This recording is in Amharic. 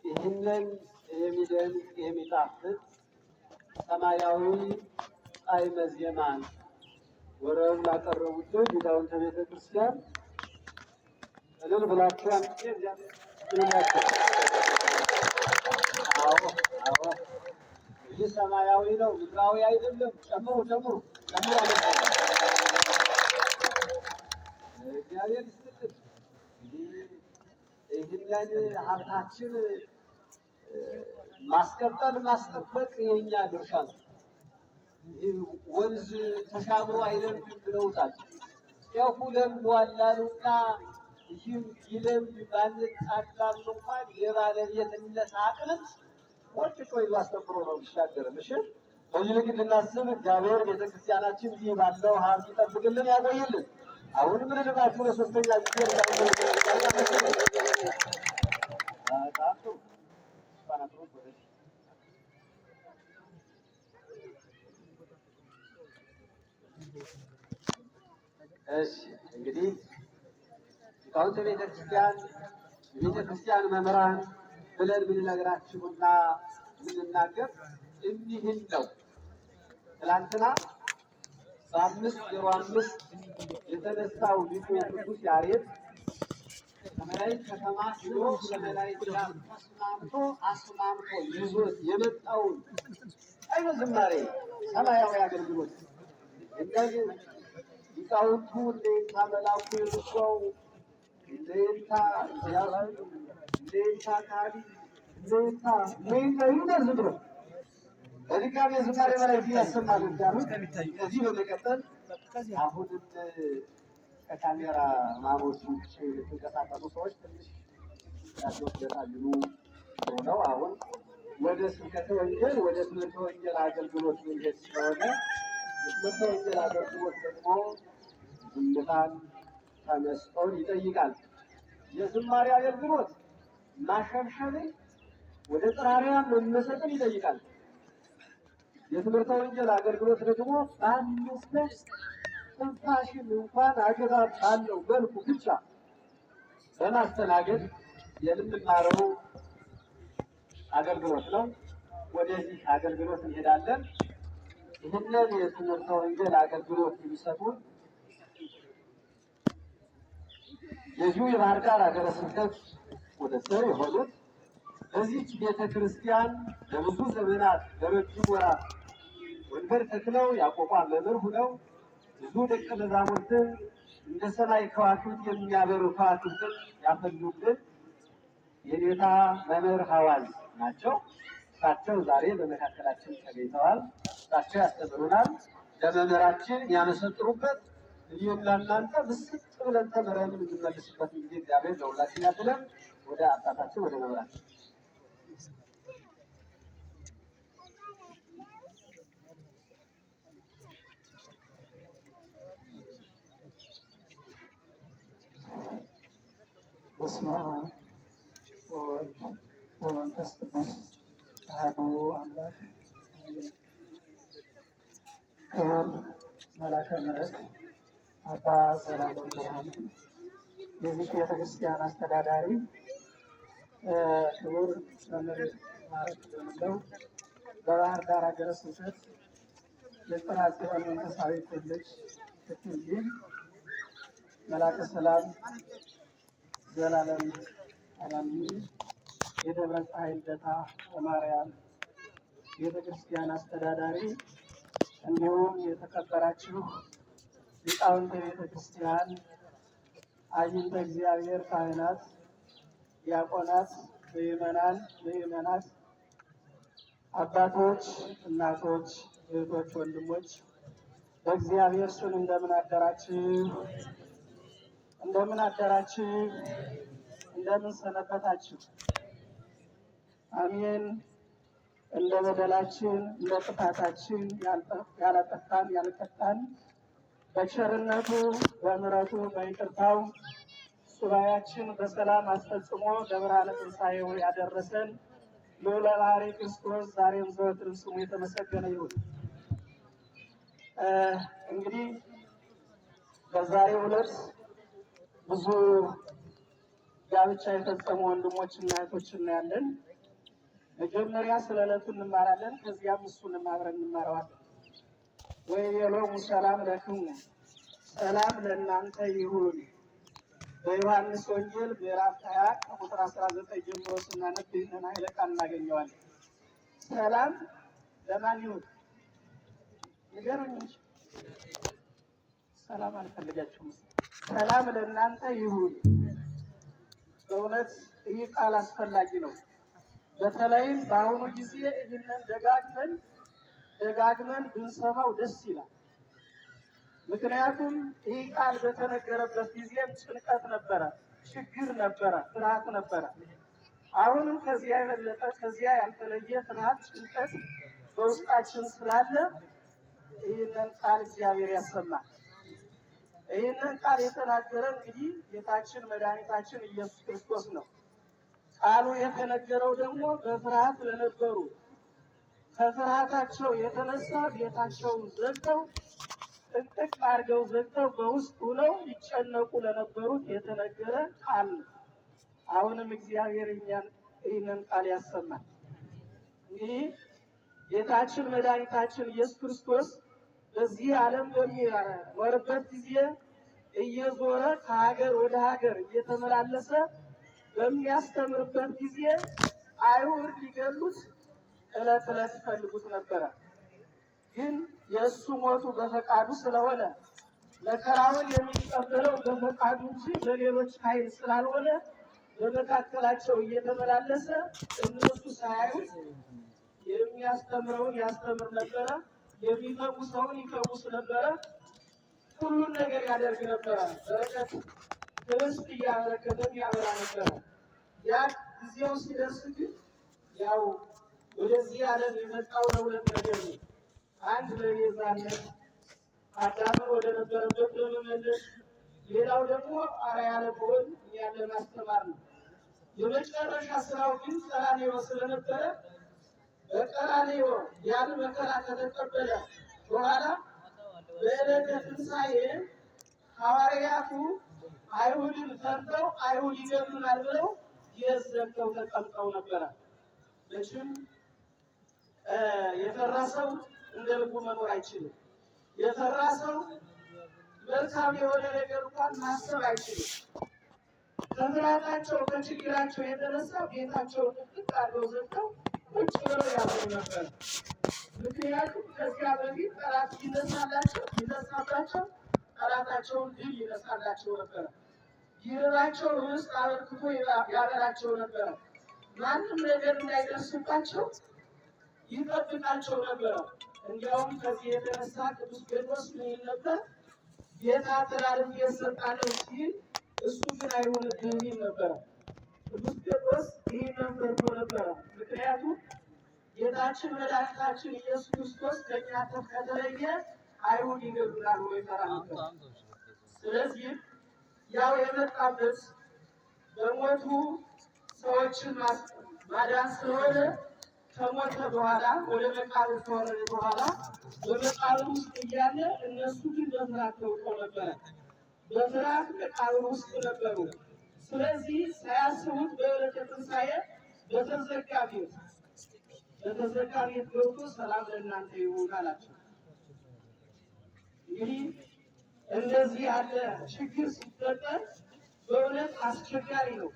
ይህንን የሚደንቅ የሚጣፍጥ ሰማያዊ ጣዕመ ዜማን ወረብ ላቀረቡልን ሊቃውንተ ቤተ ክርስቲያን እልል ብላችሁ አምጥቼ እግዚአብሔር ይመስገን። አዎ አዎ፣ ይህ ሰማያዊ ነው፣ ምድራዊ አይደለም። ጨምሩ ጨምሩ ጨምሩ። እግዚአብሔር ይስጥልን። ይህንን ሀብታችን ማስቀጠል ማስጠበቅ የኛ ድርሻ ነው። ይህ ወንዝ ተሻግሮ አይለምድም ብለውታል። ጤፉ ለምዷል አሉና ይህም ቢለምድ ባንጣላም እንኳን የባለቤትነት አቅልት ወጭጮ ይዞ አስከብሮ ነው የሚሻገርም። እሺ በዚህ ልክ እንድናስብ እግዚአብሔር ቤተክርስቲያናችን ይህ ባለው ሀብት ይጠብቅልን፣ ያቆይልን። አሁንም ልልባችሁ ለሶስተኛ ጊዜ በጣም ጥሩ። እሺ እንግዲህ ሊቃውንተ ቤተክርስቲያን የቤተክርስቲያን መምህራን ብለን ብንነግራችሁና ብንናገር እኒህን ነው። ትላንትና በ505 የተነሳው ሊቁ ቅዱስ ያሬድ ከመላእክት ከተማ ሂዶ ከመላእክት ጋር ተስማምቶ አስማምቶ ይዞት የመጣውን ጣዕመ ዝማሬ ሰማያዊ አገልግሎት እነዚህ ሊቃውንቱ እንደ ይንታ መላኩ የምስዋው እንደ ይንታ ኢያሱ እንደ ይንታ ካሊ እንደ ይንታ እንደ ይንታ ይሁን ዝም ብሎ በድጋሚ ዝማሬ መላእክት ያሰማል። ከዚህ በመቀጠል አሁንም ከካሜራ ማኖች ውጭ የተንቀሳቀሱ ሰዎች ትንሽ ያለው ቢሉ ጥሩ ነው። አሁን ወደ ስብከተ ወንጌል ወደ ትምህርተ ወንጌል አገልግሎት መንገድ ስለሆነ የትምህርተ ወንጌል አገልግሎት ደግሞ ዝምታን ተመስጦን ይጠይቃል። የዝማሬ አገልግሎት ማሸብሸብን ወደ ጥራሪያ መመሰጥን ይጠይቃል። የትምህርተ ወንጌል አገልግሎት ደግሞ ባሉበት ትንፋሽን እንኳን አግባብ ባለው መልኩ ብቻ በማስተናገድ የምንማረው አገልግሎት ነው። ወደዚህ አገልግሎት እንሄዳለን። ይህንን የትምህርተ ወንጌል አገልግሎት የሚሰጡን የዚሁ የባህር ዳር ሀገረ ስብከት ወደስር የሆኑት በዚህች ቤተ ክርስቲያን ለብዙ ዘመናት ለረጅም ወራት ወንበር ተክለው ያቋቋም መምህር ሁነው ብዙ ደቀ መዛሙርትን እንደ ሰማይ ከዋክብት የሚያበሩ ከዋክብትን ያፈሉልን የኔታ መምህር ሐዋዝ ናቸው። እሳቸው ዛሬ በመካከላችን ተገኝተዋል። እሳቸው ያስተምሩናል። ለመምህራችን ያመሰጥሩበት እኔም ለእናንተ ምስጥ ብለን ተምረን የምንመልስበት ጊዜ እግዚአብሔር ለሁላችን ያድለን። ወደ አባታችን ወደ መምህራችን። በስመ አብ ወወልድ ወመንፈስ ቅዱስ አሐዱ አምላክ። ክቡር መላከ ምሕረት አባ ዘላለም ብርሃኑ የዚህ ቤተክርስቲያን አስተዳዳሪ፣ ክቡር መምህር ማረግ በምለው በባህር ዳር ሀገረ ስብከት የጽርሐ ጽዮን መንፈሳዊ ኮሌጅ ምክትል መላከ ሰላም ዘላለም አላሚ የደብረ ፀሐይ ልደታ ማርያም ቤተክርስቲያን አስተዳዳሪ፣ እንዲሁም የተከበራችሁ ሊቃውንተ ቤተክርስቲያን፣ አይንተ እግዚአብሔር ካህናት፣ ዲያቆናት፣ ምዕመናን፣ ምዕመናት፣ አባቶች፣ እናቶች፣ እህቶች፣ ወንድሞች በእግዚአብሔር ስም እንደምን አደራችሁ? እንደምን አደራችሁ? እንደምን ሰነበታችሁ? አሜን። እንደ በደላችን እንደ ጥፋታችን ያላጠፋን ያልቀጣን በቸርነቱ በምሕረቱ በይቅርታው ሱባኤያችን በሰላም አስፈጽሞ ለብርሃነ ትንሣኤው ያደረሰን ልዑለ ባሕርይ ክርስቶስ ዛሬም ዘወትርም ስሙ የተመሰገነ ይሁን። እንግዲህ በዛሬው ዕለት ብዙ ጋብቻ የፈጸሙ ወንድሞችና እህቶች እናያለን። መጀመሪያ ስለ ዕለቱ እንማራለን። ከዚያም እሱንም አብረን እንማረዋለን። ወይቤሎሙ ሰላም ለክሙ፣ ሰላም ለእናንተ ይሁን። በዮሐንስ ወንጌል ምዕራፍ 20 ከቁጥር 19 ጀምሮ ስናነብ ይህንን ኃይለ ቃል እናገኘዋለን። ሰላም ለማን ይሁን? ንገሩኝ እንጂ ሰላም አልፈልጋችሁም። ሰላም ለእናንተ ይሁን። በእውነት ይህ ቃል አስፈላጊ ነው። በተለይም በአሁኑ ጊዜ ይህንን ደጋግመን ደጋግመን ብንሰማው ደስ ይላል። ምክንያቱም ይህ ቃል በተነገረበት ጊዜም ጭንቀት ነበረ፣ ችግር ነበረ፣ ፍርሃት ነበረ። አሁንም ከዚያ የበለጠ ከዚያ ያልተለየ ፍርሃት፣ ጭንቀት በውስጣችን ስላለ ይህንን ቃል እግዚአብሔር ያሰማል። ይህንን ቃል የተናገረ እንግዲህ ጌታችን መድኃኒታችን ኢየሱስ ክርስቶስ ነው። ቃሉ የተነገረው ደግሞ በፍርሃት ለነበሩ ከፍርሃታቸው የተነሳ ቤታቸውን ዘግተው ጥንቅቅ አድርገው ዘግተው በውስጥ ሆነው ይጨነቁ ለነበሩት የተነገረ ቃል ነው። አሁንም እግዚአብሔር እኛን ይህንን ቃል ያሰማል። እንግዲህ ጌታችን መድኃኒታችን ኢየሱስ ክርስቶስ በዚህ ዓለም በሚኖርበት ጊዜ እየዞረ ከሀገር ወደ ሀገር እየተመላለሰ በሚያስተምርበት ጊዜ አይሁድ ሊገሉት ዕለት ዕለት ይፈልጉት ነበረ። ግን የእሱ ሞቱ በፈቃዱ ስለሆነ መከራውን የሚቀበለው በፈቃዱ እንጂ በሌሎች ኃይል ስላልሆነ በመካከላቸው እየተመላለሰ እነሱ ሳያዩት የሚያስተምረውን ያስተምር ነበረ። የሚፈውሰውን ይፈውስ ነበረ። ሁሉን ነገር ያደርግ ነበረ። በረከት ህብስት እያበረከተም ያበላ ነበረ። ያ ጊዜው ሲደርስ ግን ያው ወደዚህ ዓለም የመጣው ለሁለት ነገር ነው። አንድ ለቤዛነት አዳምን ወደ ነበረበት ለመመለስ፣ ሌላው ደግሞ አርአያ ለመሆን እኛን ለማስተማር ነው። የመጨረሻ ስራው ግን ቀራንዮ ስለነበረ በቀራንዮ ያን መከራ ከተቀበለ በኋላ በዕለተ ትንሣኤ ሐዋርያቱ አይሁድን ፈርተው አይሁድ ይገድሉናል ብለው ቤት ዘግተው ተቀምጠው ነበረ። መቼም የፈራ ሰው እንደ ልቡ መኖር አይችልም። የፈራ ሰው መልካም የሆነ ነገር እንኳን ማሰብ አይችልም። ከፍርሃታቸው ከችግራቸው የተነሳ ቤታቸውን ጥቅጥቅ አድርገው ዘግተው ቁጭ ብለው ያዝኑ ነበር። ምክንያቱም ከዚያ በፊት ጠላት ይነሳላቸው ይነሳባቸው ጠላታቸውን ድል ይነሳላቸው ነበረ። ይርባቸው ርስት አበርክቶ ያበላቸው ነበረ። ማንም ነገር እንዳይደርስባቸው ይጠብቃቸው ነበረ። እንዲያውም ከዚህ የተነሳ ቅዱስ ጴጥሮስ ምን ይል ነበር? ጌታ ተላልፌ እሰጣለሁ ሲል እሱ ግን አይሆንብህም ይል ነበረ። ቅዱስ ጴጥሮስ ይህንን ፈርቶ ነበረ። ምክንያቱም ጌታችን መድኃኒታችን ኢየሱስ ክርስቶስ ከእኛ ከተለየ አይሁድ ይገድሉናል ብሎ ይፈራ ነበር። ስለዚህ ያው የመጣበት በሞቱ ሰዎችን ማዳን ስለሆነ ከሞተ በኋላ ወደ መቃብር ከወረደ በኋላ በመቃብር ውስጥ እያለ እነሱ ግን በፍርሃት ተውጠው ነበረ። በፍርሃት መቃብር ውስጥ ነበሩ። ስለዚህ ሳያስቡት በዕለተ ትንሣኤ በተዘጋ ቤት ገብቶ ሰላም ለእናንተ ይሁን አላቸው። እንግዲህ እንደዚህ ያለ ችግር ሲፈጠር በእውነት አስቸጋሪ ነው።